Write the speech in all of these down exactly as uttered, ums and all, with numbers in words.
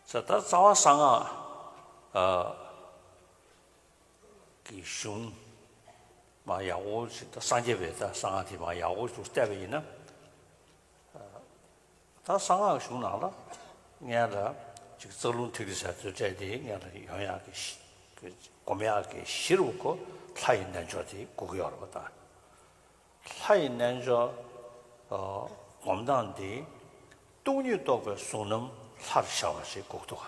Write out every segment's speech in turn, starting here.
ས་ད་རྩ་བ་གསང་སྔགས་ཀྱི་གཞུང་མ་ཡག་པོ་ཞིག་ད་སངས་རྒྱས་པའི་ད་གསང་སྔགས་དེ་མ་ཡག་པོ་ཞིག་བལྟས་པ་ཡིན་ན། ད་གསང་སྔགས་གཞུང་ནང་ལ་སྔོན་ལ་ཅིག་རྩ་རླུང་ཐིག་ལེ་ཟེར་ཚུལ་སྤྲད་དེ་སྔོན་ལ་ཡོང་ཡག་གི་གཞི་སྒོམ་ཡག་གི་གཞི་རུ་ཁོ་ལྷ་ཡི་རྣལ་འབྱོར་དེ་དགོས་ཀྱི་ཡོད་རེད་པ་ད། ལྷ་ཡི་རྣལ་འབྱོར་སྒོམ་སྟངས་འདི་སྟོང་ཉིད་རྟོགས་པའི་གཟུང་རྣམ་ལྷར་ཤར་བ་ཞིག་དགོས་འདུག་ག་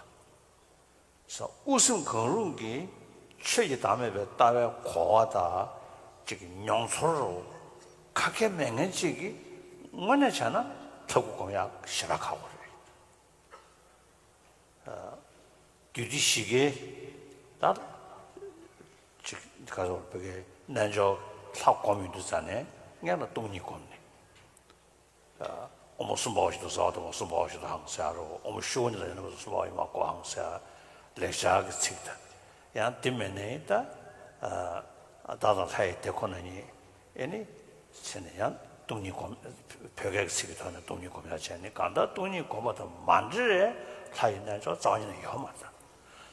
ས་དབུ་སེམས་གང་རུང་གི་ཆོས་ཀྱི་བདག་མེད་པའི་ལྟ་བའི་གོ་བ་དང་ཅིག་མྱོང་ཚོར་རོ་ཁ་སྐད་མེད་མཁན་ཅིག་གིས་དངོས་གནས་བྱས་ན་ལྷ་སྐུ་སྒོམ་ཡག་ཞེ་དྲག་ཁག་པོ་རེད། རྒྱུད་སྡེ་བཞི་ཀའི་ད་ཅིག་ག་རེ་ཟེར་བོད་སྐད་རྣལ་འབྱོར་ལྷ་སྒོམ་ཡོང་དུས་ཙ་ནས་སྔོན་ལ་སྟོང་ཉིད་སྒོམ་ནས། དབུ་མ་གསུམ་པའོ་ཞིག་ཏུ་ཟ་བ་དང་གསུམ་པའོ་ཞིག་ཏུ་ཧང་ཟེར་རོ། དབུ་མ་ཤོ་ནི་ལ་ཡིན་ན་གསུམ་པའོ་ཡིན་མ་གོ་ཧང་ཟེར། ལེགས་སྦྱར་གྱི་ཚིག་དང་། ཡང་དེ་མེད་ནའི་ད་བདག་དང་ལྷ་ཡི་དེ་ཁོ་ན་ཉིད་ཨེ་ནི་ཟེར་ནས་ཡང་སྟོང་ཉིད་སྒོམ། བོད་སྐད་ཀྱི་ཚིག་གི་ཐོག་ནས་སྟོང་ཉིད་སྒོམ་ཡག་བྱས་ནས་གང་ལྟར་སྟོང་ཉིད་སྒོམ་པ་དང་མ་འབྲེལ་བའི་ལྷ་ཡི་རྣལ་འབྱོར་རྩ་བ་ཉིད་ནས་ཡོད་མ་རེད།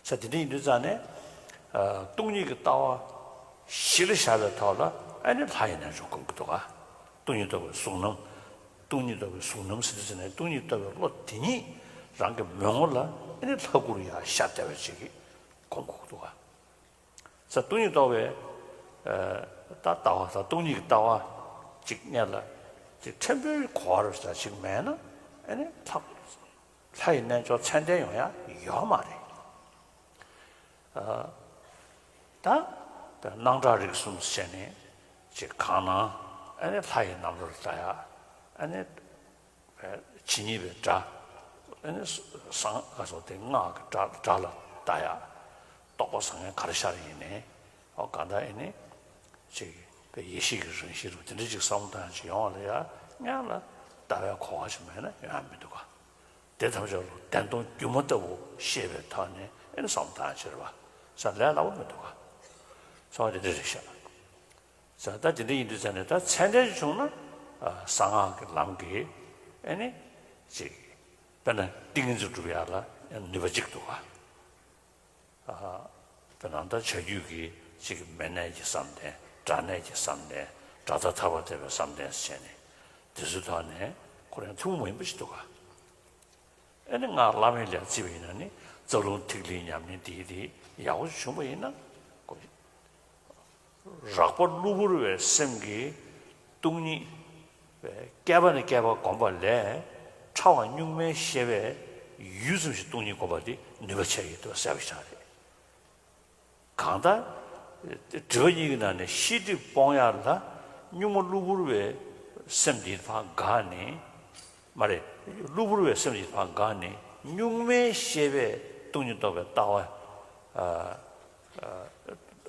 ས་དེ་འདྲ་ཡིན་དུས་ཙང་ནས་སྟོང་ཉིད་ཀྱི་ལྟ་བ་གཞི་ལ་བཞག་པའི་ཐོག་ལ་ཨ་ནི་ལྷ་ཡི་རྣལ་འབྱོར་སྒོམ་གྱི་འདུག་ག་སྟོང་ཉིད་རྟོགས་པའི་གཟུང་རྣམ། སྟོང་ཉིད་རྟོགས་པའི་གཟུང་རྣམ་ཟེར་དུས་ཙ་ནས་སྟོང་ཉིད་རྟོགས་པའི་བློ་དེ་ཉིད་རང་གི་མོས་ངོ་ལ་ཨ་ནི་ལྷ་སྐུ་རུ་ཡར་ཤར་བསྡད་པ་ཅིག་གིས་སྒོམ་དགོས་ཀྱི་འདུག་ག་ས་སྟོང་ཉིད་རྟོགས་པའི་ད་ལྟ་བ་ད་སྟོང་ཉིད་ཀྱི་ལྟ་བ་ཅིག་སྔོན་ལ་ཅིག་ཕྲན་བུའི་གོ་བ་རུ་ཞིག་མེད་ན་ཨ་ནི་ལྷ་ལྷ་ཡི་རྣལ་འབྱོར་ཚད་ལྡན་ཡོང་ཡ་ཡོད་མ་རེད། ད་དཔེར་སྣང་གྲགས་རིག་གསུམ་ཟེར་ནས་ཅིག་གང་སྣང་ཨ་ནི་ལྷ་ཡི་རྣམ་རོལ་ལྟ་ཡ། ཨ་ནི་ཇི་སྙེད་པའི་སྒྲ། ཨ་ནི་གསང་སྔགས་སོགས་དེ་སྔགས་ཀྱི་སྒྲ་སྒྲ་ལ་ལྟ་ཡ། རྟོག་པ་བཟང་ངན་ག་རེ་ཤར་ཡིན་ནའི་ཨོ་གང་ལྟར་ཨེ་ནི་ཅིག་པའི་ཡེ་ཤེས་ཀྱི་རང་བཞིན་རུ་དེ་འདྲ་ཅིག་བསམ་བློ་བཏང་ཅིག་ཡོང་བ་ལ་ཡ་སྔོན་ལ་ལྟ་བའི་གོ་བ་ཞིག་མེད་ན་ཡོང་ཡ་མི་འདུག་ག་དེ་ཐམས་ཅད་ལ་བདེན་སྟོང་སྒྱུ་མ་ལྟ་བུ་ཤེས་པའི་ཐོག་ནས་ཨེ་ནི་བསམ་བློ་བཏང་ཕྱིར་བ་ས་ལས་སླ་བོ་མི་འདུག་ག་ཚོར་བ་དེ་འདྲ་རེད་ཤག་ས་ད་དེ་འདྲ་ཡིན་དུས་ཙང་ནས་ད་ཚད་ལྡན་བྱུང་ན་གསང་སྔགས་ཀྱི་ལམ་གྱིས་ཨེ་ནི་ཅིག་དཔེར་ན་ཏིང་ངེ་འཛིན་སྒྲུབ་ཡག་ལ་ཡང་ནུས་པ་གཅིག་འདུག་ག་དཔེར་ན་ད་བྱ་རྒྱུད་ཀྱི་གཅིག་མེ་གནས་ཀྱི་བསམ་གཏན་སྒྲ་གནས་ཀྱི་བསམ་གཏན་སྒྲ་མཐའ་ཐར་པ་སྟེར་བའི་བསམ་གཏན་ཟེར་བྱས་ནས་དེ་ཚོའི་ཐོག་ནས་ཁོ་རང་ཐུན་མོང་མ་ཡིན་པ་ཞིག་འདུག་ག་ཨེ་ནི་སྔགས་བླ་མེད་ལ་བརྩིས་པ་ཡིན་ན་ནི་རྩ་རླུང་ཐིག་ལེའི་ཉམས་ལེན་འདི་དེ་ཡག་པོ་ཞིག་བྱུང་བ་ཡིན་ན་ཁོ་རགས་པ་གློ་བུར་བའི་སེམས་ཀྱིས་སྟོང་ཉིད་བསྐལ་པ་ནས་བསྐལ་པ་བསྒོམས་པ་ལས་ཕྲ་བ་གཉུག་མའི་ཤེས་པས་ཡུད་ཙམ་ཞིག་སྟོང་ཉིད་བསྒོམས་པ་དེ་ནུས་པ་ཆེ་ཡོད་དུ་གསལ་བའི་ཆ་རེད། གང་ལྟར། སྒྲིབ་པ་གཉིས་ཀྱི་ནང་ནས་ཤེས་སྒྲིབ་སྤོང་ཡག་ལ་གཉུག་མ་གློ་བུར་བའི་སེམས་འདི་ཕར་འགགས་ནས། མ་རེད། གློ་བུར་བའི་སེམས་འདི་ཕར་འགགས་ནས་གཉུག་མའི་ཤེས་པས་སྟོང་ཉིད་རྟོགས་པའི་ལྟ་བ།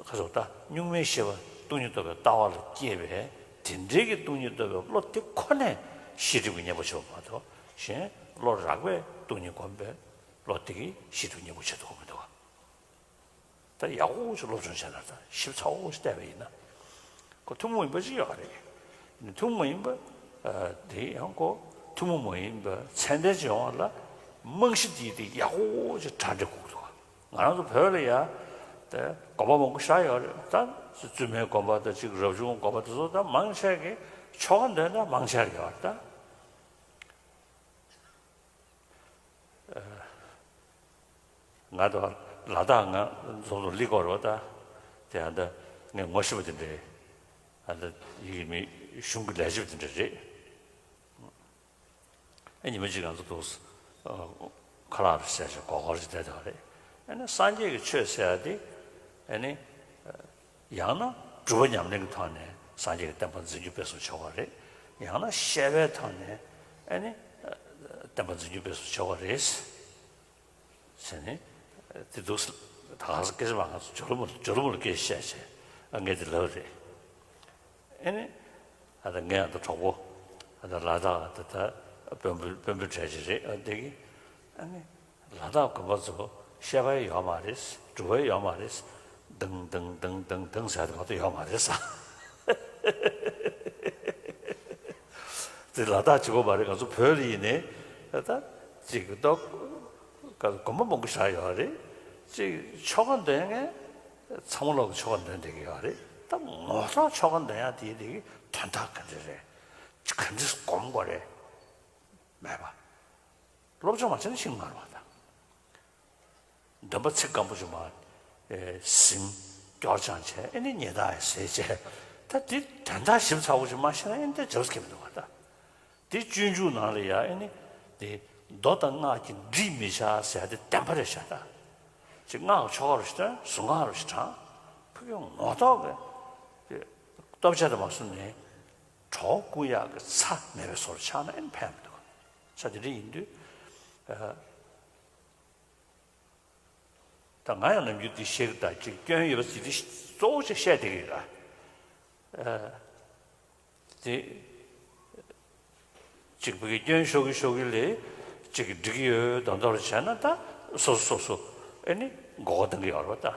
ཁ་སོགས་ད་གཉུག་མའི་ཤེས་པ་སྟོང་ཉིད་རྟོགས་པའི་ལྟ་བ་ལ་སྐྱེས་པས་དེ་འདྲའི་གི་སྟོང་ཉིད་རྟོགས་པའི་བློ་དེ་ཁོ་ནས་ཤེས་སྒྲིབ་ཀྱི་གཉེན་པོ་ཆགས་པ་མ་གཏོགས་གཞན་བློ་རགས་པས་སྟོང་ཉིད་སྒོམ་པའི་བློ་དེ་གིས་ཤེས་སྒྲིབ་གཉེན་པོ་ཆགས་ཐུབ་ཀྱི་མི་འདུག་ག་ད་ཡག་པོ་ཞིག་སློབ་སྦྱོང་བྱས་ན་ད་ཞིབ་ཚགས་པོ་ཞིག་བལྟས་པ་ཡིན་ན། ཁོ་ཐུན་མོང་མ་ཡིན་པ་ཅིག་ཡོད་རེད། ཐུན་མོང་མ་ཡིན་པ། དེ་ཡང་ཁོ་ཐུན་མོང་མ་ཡིན་པ་ཚད་ལྡན་ཅིག་ཡོང་བ་ལ་རྨང་གཞི་དེ་དེ་ཡག་པོ་ཞིག་གྲ་སྒྲིག་དགོས་འདུག་ང་རང་ཚོ་བོད་ལ་ཡ། དེ་དགོན་པ་མང་པོ་ཞིག་ཡོད་རེད། ད་བཙུན་མའི་དགོན་པ་དང་ཅིག་རབ་བྱུང་དགོན་པ་དེ་ཚོ་ད་མང་ཆེ་གི་ཆོ་ག་འདོན་སྟངས་མང་ཆེ་རེད་ཡོད་རེད་ད། ང་དང་ལ་དྭགས་ང་འཛོམས་ལ་ལི་སྐོར་རོ་ད། དེ་ཨ་ད་ངས་ངོ་ཤེས་པ་དེ་འདྲ། ཨ་ད་ཡིག་མི་གཞུང་གི་ལས་བྱེད་པ་དེ་འདྲ་རེད། ཨ་ཉི་མ་གཅིག་ང་ཚོ་འདུག་ཁ་ལག་རེ་བཟས་ཤག་སྒོར་སྒོར་ཅིག་བསྡད་དེ་བ་རེད། ཨ་ནི་སངས་རྒྱས་ཀྱི་ཆོས་ཟེར་ཡ་དེ། ཨ་ནི། ཡང་ན་སྒྲུབ་པ་ཉམས་ལེན་གྱི་ཐོག་ནས་སངས་རྒྱས་ཀྱི་བསྟན་པ་འཛིན་སྐྱོང་སྤེལ་གསུམ་བྱེད་དགོས་རེད། ཡང་ན་བཤད་པའི་ཐོག་ནས་ཨ་ནི་བསྟན་པ་འཛིན་སྐྱོང་སྤེལ་གསུམ་བྱེད་དགོས་རེད། ཟེར་ནས་དེ་འདུག་ད་ག་ས་སྐད་ཆ་མ་ག་ཚོད་ཇོ་ལོ་མོ་ཇོ་ལོ་མོ་ལ་སྐད་ཆ་བཤད་བྱས་ཨ་ངས་དེ་ལབ་རེད། ཨ་ནི་ཨ་ད་ངས་ཨ་ད་གྲོགས་པོ་ཨ་ད་ལ་དྭགས་ཨ་ད་ད་དཔོན་པོ་དཔོན་པོ་གྲས་ཅིག་རེད་ཨ་དེ་གི་ཨ་ནི། ལ་དྭགས་དགོན་པ་ཚོ་བཤད་པ་ཡོད་མ་རེད། སྒྲུབ་པ་ཡོད་མ་རེད། དང་དང་དང་དང་དང་ཟེར་ཡ་དེ་མ་གཏོགས་ཡོད་མ་རེད་ཟེར། དེ་ལ་དྭགས་གཅིག་པོ་མ་རེད། ང་ཚོ་བོད་ལ་ཡིན་ནའི་ད་ཅིག་ཏོག་ སྐབས་དགོན་པ་མང་པོ་བཞག་ཡོད་རེད། གཅིག་ཆོ་ག་འདོན་མཁན་ཚང་མ་ལོག་གི་ཆོ་ག་འདོན་བསྡད་ཀྱི་ཡོད་རེད། ད་ངོ་ཐོག་ཆོ་ག་འདོན་ཡག་དེའི་དེ་གི་དོན་དག་ག་འདྲ་རེད། ག་འདྲ་སྒོམ་དགོས་རེད། མེད་པ། སློབ་སྦྱོང་མ་བྱས་ན་ཤེས་ཀྱི་མ་རེད་པ། ད་འདོན་པ་ཚིག་སྐམ་པོ་ཅིག་མར་ཟིན། སྐྱོར་སྦྱང་བྱས། ཨེ་ནི་ཉལ་ཐ་ཡང་ཟས་བྱས། ད་དེ་དོན་དག་ཞིབ་ཚགས་པོ་ཅིག་མ་ཤེས་ན་ཨེ་ནི་ད་འཇོག་སྐྱེ་མི་འདུག་པ། ད་དེ་སྤྱོད་འཇུག་ནང་ལ་ཡང་ཨེ་ནི་དེ་མདོ་དང་སྔགས་ཀྱི་འགྲིག་མི་བྱ་ཟེར་ཡ་དེ་བདེན་པ་རེད་ཤག། ད་ཅིག་སྔགས་ཆོ་ག་རུ་ཞིག་བཏོན། གཟུངས་སྔགས་རུ་ཞིག་བགྲང་། ཕ་གི་ངོ་ཐོག་གི་སྟོབས་ཆེ་དང་མ་སོང་ནས་གྲོགས་བསྐུལ་ཡག་གི་ཚ་མེད་པའི་བཟོ་འདྲ་ཆགས་ན་ཨེ་ནི་ཕན་མི་འདུག། ས་དེ་འདྲ་ཡིན་དུས། ཨ། ད་ང་ཡང་ནམ་རྒྱུན་དེ་བཤད་ཀྱི། ད་ཅིག་སྐྱོན་ཡོད་པ་ཟེར་དེ་གཙོ་བོ་ཅིག་བཤད་བསྡད་ཀྱི་ཡོད་ལ། ཨ། དེ་ཅིག་ཕ་གི་སྐྱོན་ཤོར་གི་ཤོར་གི་ལས་ཅིག་འགྲིག་གི་ཡོད་མདོག་མདོག་བྱས་ན་ད་སོ་སོ་སོ་སོ་ཨེ་ནི་མགོ་སྐོར་གཏོང་གི་ཡོད་རེད་པ། ད་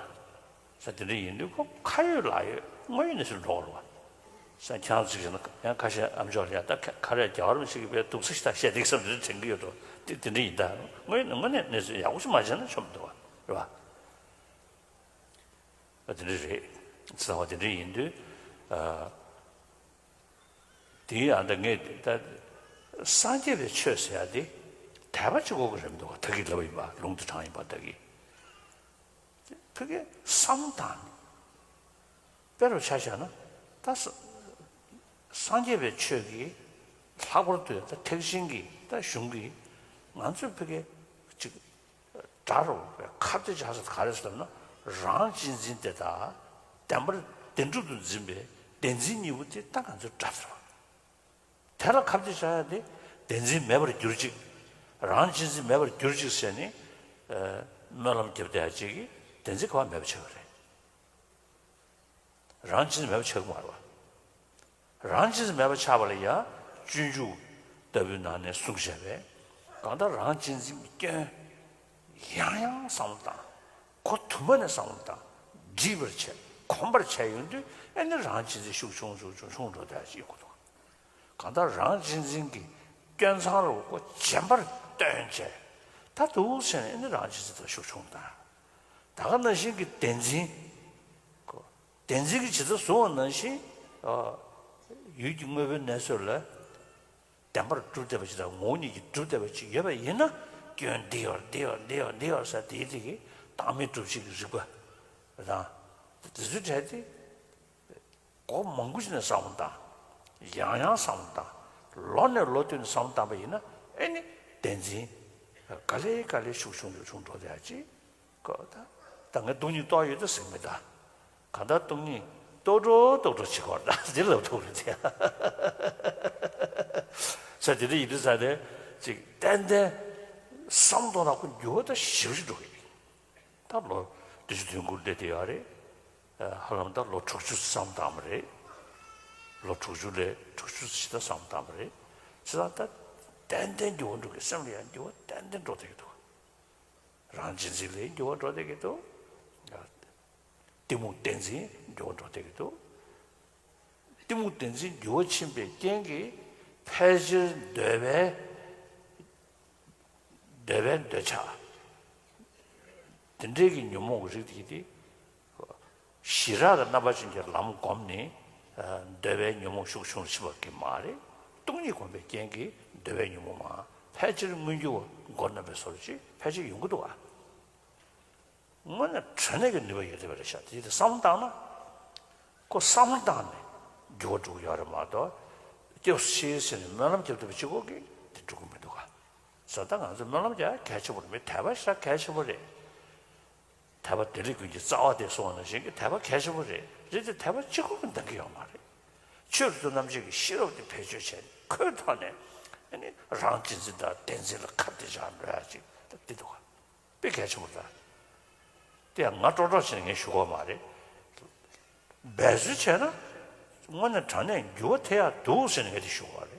ས་དེ་འདྲ་ཡིན་དུས་ཁོ་ཁ་ཡོད་ལག་ཡོད་དངོས་ཡོད་གནས་ཚུལ་འགྲོ་གི་རེད་པ། ས་ཁྱེད་རང་ཚོ་ཞིག་ན་ཡང་ཁ་ཤས་ཨ་མཆོག་ལ་ཡང་ད་ཁ་ཁ་རས་རྒྱག་རོགས་ཞིག་གིས་དཔེ་སྡུག་ས་ཞིག་ད་བཤད་བསྡད་བསམ་དེ་དྲན་གྱི་ཡོད་དོ། དེ་དེ་འདྲ་ཡིན། ད་དངོས་དངོས་གནས་གནས་ཚུལ་ཡག་པོ་ཞིག་མ་བྱས་ན་ཆོ་མི་འདུག་པ། རེད་པ། ཨ། དེ་འདྲ་རེད། ཚ་བ་དེ་འདྲ་ཡིན་དུས། ཨ། དེའི་ཨ་ད་ངས་ད་སངས་རྒྱས་པའི་ཆོས་ཟེར་ཡ་དེ་དད་པ་གཅིག་པོ་གི་རེད་མི་འདུག་པ། ད་གིན་ལབ་པ་ཡིན་པ། ལུང་དུ་དྲངས་ཡིན་པ། ད་གིན་ཕ་གི་བསམ་བློ་བཏང་ནས། དཔེ་རུ་ཆ་བཞག་ན་ད་ས་སངས་རྒྱས་པའི་ཆོས་ཀྱི་ལྷག་པར་དུ་ད་ཐེག་ཆེན་གྱི་ད་གཞུང་གིས་ང་ཚོས་ཕ་གི་ཅིག་དགྲ་རུ་ཁ་གཏད་བྱ་ཟེར་ག་རེ་ཟེར་ན། རང་གཅེས་འཛིན་དེ་དག་བདེན་པར་བདེན་གྲུབ་ཏུ་འཛིན་པའི་བདེན་འཛིན་གཉིས་པོ་དེ་ད་ང་ཚོའི་དགྲ་ཟེར་བ། དེ་ལ་ཁ་གཏད་བྱ་ཡ་དེ་བདེན་འཛིན་མེད་པར་གྱུར་ཅིག། རང་གཅེས་འཛིན་མེད་པར་གྱུར་ཅིག་ཟེར་ནས། ཨ། སྨོན་ལམ་རྒྱབ་བསྡད་ཡ་ཅིག་གིས་བདེན་འཛིན་ག་པར་མེད་པ་ཆགས་པ་རེད། རང་གཅེས་འཛིན་མེད་པ་ཆགས་ཀྱི་མ་རེད་པ། རང་གཅེས་འཛིན་མེད་པ་ཆགས་པ་ལ་ཡང་སྤྱོད་འཇུག་ལྟ་བུའི་ནང་ནས་གསུངས་བཞག་པས། གང་ལྟར་རང་གཅེས་འཛིན་གྱི་སྐྱོན་ཡང་ཡང་བསམ་བློ་བཏང་། གོ་དུམ་པ་ནས་བསམ་བློ་བཏང་། འདྲིས་པར་བྱས། གོམས་པར་བྱས་ཡོང་དུས་ཨེ་ནི་རང་གཅེས་འཛིན་ཤུགས་ཆུང་ཆུང་ཆུང་ཆུང་འགྲོ་བསྡད་ཡ་ཅིག་ཡོང་གི་འདུག། གང་ལྟར་རང་གཅེས་འཛིན་གྱི་སྐྱོན་མཚང་རུ་ཁོ་རྗེན་པར་བཏོན་བྱས། ད་འདུག་ཟེར་ནས་ཨེ་ནི་རང་གཅེས་འཛིན་དེ་ཤུགས་ཆུང་བཏང་། ད་ག་ནང་བཞིན་གྱི་བདེན་འཛིན། ཁོ་བདེན་འཛིན་གྱི་ཇི་ལྟར་བཟུང་བ་ནང་བཞིན། ཨ། ཡུལ་གྱི་དངོས་པོའི་གནས་ཚུལ་ལ་བདེན་པར་གྲུབ་བསྡད་པ་ཅིག་དང་ངོ་བོ་ཉིད་ཀྱིས་གྲུབ་བསྡད་པ་ཅིག་ཡོད་པ་ཡིན་ན། སྐྱོན་འདི་ཡོད་འདི་ཡོད་འདི་ཡོད་འདི་ཡོད་ཟེར་དེའི་རིགས་ཀྱི་བདག་མེད་སྒྲུབ་བྱེད་ཀྱི་རིགས་པ་དང་། དེ་ཚོའི་གྲས་དེ་སྒོ་མང་པོ་ཞིག་ནས་བསམ་བློ་བཏང་། ཡང་ཡང་བསམ་བློ་བཏང་། ལོ་ནས་ལོ་བསྟུད་ནས་བསམ་བློ་བཏང་པ་ཡིན་ན་ཨེ་ནི་བདེན་འཛིན་ག་ལེ་ག་ལེ་ཤུགས་ཆུང་ཆུང་ཆུང་འགྲོ་བསྡད་ཡ་ཅིག། ཁོ་ད་ད་ངས་སྟོང་ཉིད་རྟོགས་ཡོད་ད་ཟེར་མི་ད། གང་ལྟར་སྟོང་ཉིད་རྟོགས་འགྲོ་རྟོགས་འགྲོ་བྱེད་དགོས་རེད། ད་འདི་ལབ་ཐུབ་རེད་དེ། ས་དེ་འདྲ་ཡིན་དུས་ས་ནས་ཅིག་ཏན་ཏན་བསམ་བློ་གཏོང་ན་ཁོ་འགྱུར་བ་ད་ཞེ་པོ་ཅིག་འགྲོ་གི་རེད། ད་ལོ་བདུན་ཅུ་དོན་དགུ་སླེབས་བསྡད་ཡོད་རེད། ཧ་ལམ་ད་ལོ་དྲུག་ཅུ་བསམ་བཏང་བ་རེད། ལོ་དྲུག་ཅུ་ལས་དྲུག་ཅུ་ཞིག་ད་བསམ་བཏང་བ་རེད། བྱས་ཙང་ད་ཏན་ཏན་འགྱུར་བ་འགྲོ་གི། སེམས་ལ་ཡང་འགྱུར་བ་ཏན་ཏན་འགྲོ་བསྡད་ཀྱི་འདུག། རང་གཅེས་འཛིན་ལ་འགྱུར་བ་འགྲོ་བསྡད་ཀྱི་འདུག། གཏི་མུག་བདེན་འཛིན་འགྱུར་བ་འགྲོ་བསྡད་ཀྱི་འདུག། གཏི་མུག་བདེན་འཛིན་འགྱུར་བ་ཕྱིན་པའི་རྐྱེན་གྱིས་ཕལ་ཆེར་འདོད་པའི་འདོད་པའི་འདོད་ཆགས་དེ་འདྲའི་གི་ཉོན་མོངས་ཀྱི་རིགས་དེ་དེ་ཞི་རགས་ཀྱི་རྣམ་པ་ཅན་གྱི་ལམ་བསྒོམས་ནས། ཨ། འདོད་པའི་ཉོན་མོངས་ཤུགས་ཆུང་རུ་ཕྱིན་པ་གི་མ་རེད། སྟོང་ཉིད་སྒོམ་པའི་རྐྱེན་གྱིས་འདོད་པའི་ཉོན་མོངས་མ་ཕལ་ཆེར་མངོན་གྱུར་བ་མགོ་རྣམ་པའི་བཟོ་འདྲ་ཅིག་ཕལ་ཆེར་ཡོང་གི་འདུག་ག། དངོས་གནས་དྲང་གནས་ཀྱི་ནུས་པ་ཡོད་བསྡད་པ་རེད་ཤག། དེ་དེ་བསམ་བློ་བཏང་ན། ཁོ་བསམ་བློ་བཏང་ནས་འགྱུར་བ་འགྲོ་གི་ཡོད་རེད་མ་གཏོགས། སྐྱབས་སུ་མཆི་ཟེར་ནས་སྨོན་ལམ་རྒྱབ་བསྡད་པ་གཅིག་པོ་གིས་དེ་འགྲུབ་ཀྱི་མི་འདུག་ག། བྱས་ཙང་ང་ཚོ་སྨོན་ལམ་རྒྱག་གལ་ཆེན་པོ་རེད། མི་དད་པ་ཞེ་དྲག་གལ་ཆེན་པོ་རེད། དད་པ་དེ་ལས་ཀུན་གྱི་རྩ་བ་སྟེ་གསུངས་པ་ནང་བཞིན་གྱི་དད་པ་གལ་ཆེན་པོ་རེད། རེད་དེ་དད་པ་གཅིག་པོ་གིས་འདང་གི་ཡོད་མ་རེད། ཆོས་རབ་ཏུ་རྣམ་འབྱེད་ཀྱི་ཤེས་རབ་དེ་བེད་སྤྱོད་བྱས་ནས་ཁོའི་ཐོག་ནས་ཨ་ནི་རང་གཅེས་འཛིན་དང་བདེན་འཛིན་ལ་ཁ་གཏད་བཅག་འགྲོ་ཡ་ཅིག་ད་འདི་འདུག་ག། དཔེ་གལ་ཆེན་པོ་རེད། དེ་ཡང་ང་ཀྲོག་ཀྲོག་བྱས་ནས་ངས་ཞུ་གི་ཡོད་མ་རེད། འབད་རྩོལ་བྱས་ན་དངོས་གནས་དྲང་གནས་འགྱུར་བ་ཐེབས་ཡག་འདུག་ཟེར་ནས་ངས་དེ་ཞུ་གི་ཡོད་